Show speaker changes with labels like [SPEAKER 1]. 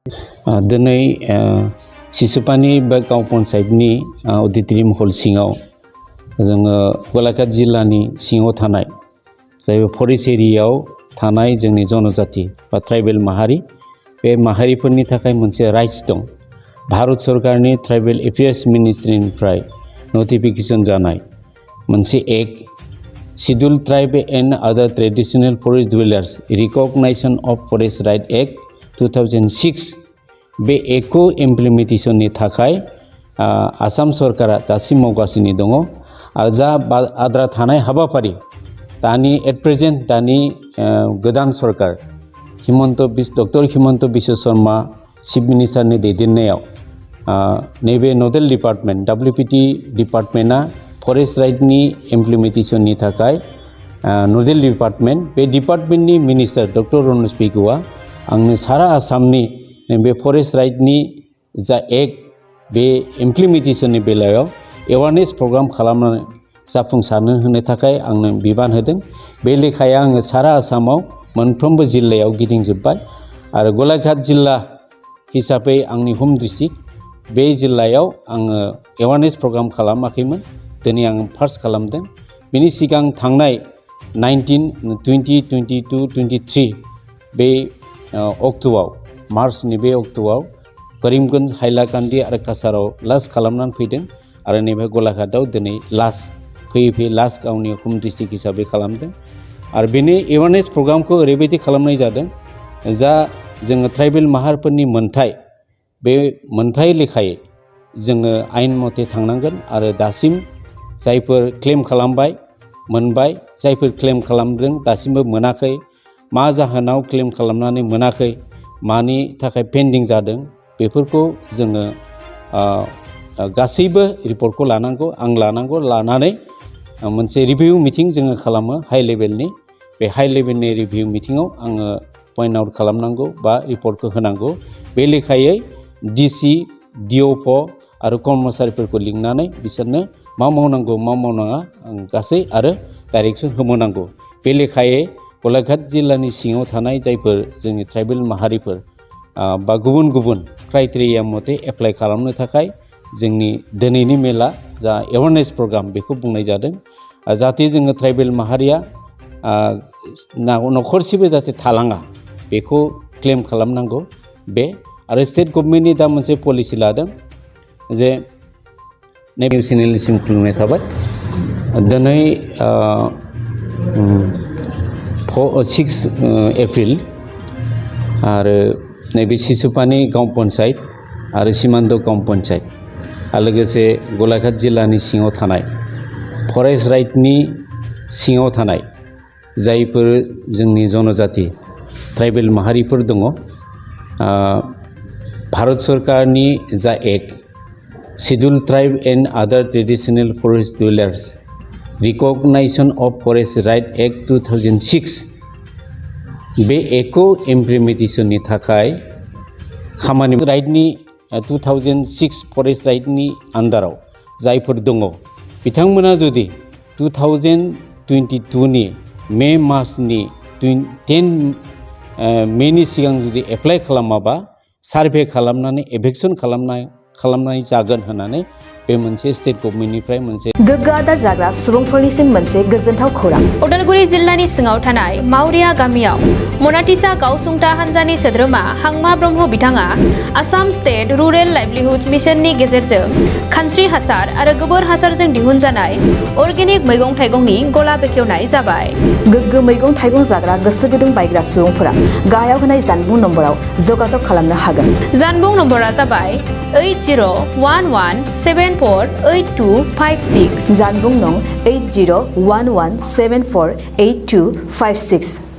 [SPEAKER 1] दिनै सिसुपानि बा गाव पन्चायतनि अडिटरियाम हल सिङाव जोङो गलाघाट जिल्लानि सिङाव थानाय जाय फरेस्ट एरियायाव थानाय जोंनि जनजाति बा ट्राइबेल माहारि बे माहारिफोरनि थाखाय मोनसे राइट्स दं। भारत सरकारनि ट्राइबेल एफेयार्स मिनिस्ट्रिनिफ्राय नटिफिकेशन जानाय मोनसे act scheduled tribe and other traditional forest dwellers recognition of forest right act 2006 बे एक्टखौ इमप्लिमेन्टेशननि थाखाय आसाम सरकारा दासिम मावगासिनो दङ आरो जा आद्रा थानाय हाबाफारि दानि एट प्रेजेन्ट दानि गोदान सरकार डक्टर हिमन्त बिश्व शर्मा चिफ मिनिस्टारनि दैदेननायाव नैबे नोडेल डिपार्टमेंट WPT डिपार्टमेन्टआ फरेस्ट राइटनि इमप्लिमेन्टेशननि थाखाय नोडेल डिपार्टमेंट बे डिपार्टमेन्टनि मिनिस्टार डक्टर रमेश बिगवा आंनो सारा आसामनि बे फरेस्ट राइटनि जा एक्ट बे इमप्लिमेन्टेशननि बेलायाव एवारनेस प्रग्राम खालामनानै जाफुंसारनो होनो थाखाय आंनो बिबान होदों। बे लेखाया आङो सारा आसामाव मोनफ्रोमबो जिल्लायाव गिदिंजोब्बाय आरो गलाघाट जिल्ला हिसाबै आंनि हम डिस्ट्रिक्ट बे जिल्लायाव आङो एवारनेस प्रग्राम खालामाखैमोन। दिनै आं फार्स्ट खालामदों। बेनि सिगां थांनाय 19, 20, 22, 23 बे अक्ट'आव मार्चनि बे अक्ट'आव करीमगंज हाइलाकान्दी आरो काछाराव लास्ट खालामनानै फैदों आरो नैबे गलाघाटआव दिनै लास्ट फैयै लास्ट गावनि हम डिस्ट्रिक्ट हिसाबै खालामदों आरो बेनि एवारनेस प्रग्रामखौ ओरैबायदि खालामनाय जादों जा जोङो ट्राइबेल माहारिफोरनि मोनथाय बे मोनथाय लेखायै जोङो आयेन मथे थांनांगोन आरो दासिम जायफोर क्लेम खालामबाय मोनबाय जायफोर क्लेम खालामदों दासिमबो मोनाखै मा जाहोनाव क्लेम खालामनानै मोनाखै मानि थाखाय पेन्डिं जादों बेफोरखौ जोङो गासैबो रिपर्टखौ लानांगौ आं लानांगौ लानानै मोनसे रिभिउ मिटिं जोङो खालामो हाई लेभेलनि बे हाई लेभेलनि रिभिउ मिटिङाव आङो पइन्ट आउट खालामनांगौ बा रिपर्टखौ होनांगौ। बे लेखायै DC DOF आरो कर्मचारिफोरखौ लिंनानै बिसोरनो मा मावनांगौ मा मावनाङा गासै आरो डाइरेक्सन होनांगौ। बे लेखायै गलाघाट जिल्लानि सिङाव थानाय जायफोर जोंनि ट्राइबेल माहारिफोर बा गुबुन गुबुन क्राइटेरिया मथे एप्लाइ खालामनो थाखाय जोंनि दिनैनि मेला जा एवारनेस प्रग्राम बेखौ बुंनाय जादों जाहाथे जोङो ट्राइबेल माहारिया नखरसेबो जाहाथे थालाङा बेखौ क्लेम खालामनांगौ। बे आरो स्टेट गभर्नमेन्टनि दा मोनसे पलिसि लादों जे नैबे चेनेलसिम खुलुमनाय थाबाय। दिनै 6 एप्रिल आरो नैबे सिसुपानि गाव पन्चायत आरो सिमान्त गाव पन्चायत आरो लोगोसे गलाघाट जिल्लानि सिङाव थानाय फरेस्ट राइटनि सिङाव थानाय जायफोर जोंनि जनजाति ट्राइबेल माहारिफोर दङ भारत सरकारनि जा act scheduled tribe and other traditional forest dwellers recognition of forest right act 2006 बे एक्टखौ इमप्लिमेन्टेशननि थाखाय खामानि राइटनि 2006 फरेस्ट राइटनि आन्दाराव जायफोर दङ बिथांमोना जुदि 2022 नि मे मासनि 10 मेनि सिगां जुदि एप्लाइ खालामाबा सार्भे खालामनानै एभेक्सन खालामनाय जागोन होननानै बे मोनसे स्टेट गभर्नमेन्टनिफ्राय मोनसे
[SPEAKER 2] गोग्गो आदार जाग्रा सुबुंफोरनिसिम मोनसे गोजोनथाव खौरां।
[SPEAKER 3] उदालगुरि जिल्लानि सिङाव थानाय मावरिया गामियाव मनाटिसा गावसुंथा हान्जानि सोद्रोमा हांमा ब्रह्म बिथाङा आसाम स्टेट रुरेल लाइभलिहुड मिशननि गेजेरजों खानस्रि हासार आरो गोबोर हासारजों दिहुनजानाय अर्गेनिक मैगं थाइगंनि गला बेखेवनाय जाबाय।
[SPEAKER 2] गोग्गो मैगं थाइगं जाग्रा गोसो गुदुं बायग्रा सुबुंफोरा गाहायाव होनाय जानबुं नम्बराव जगाजग खालामनो हागोन।
[SPEAKER 3] जानबुं नम्बरा जाबाय 8011748256
[SPEAKER 2] जानबुं नं 8011748256।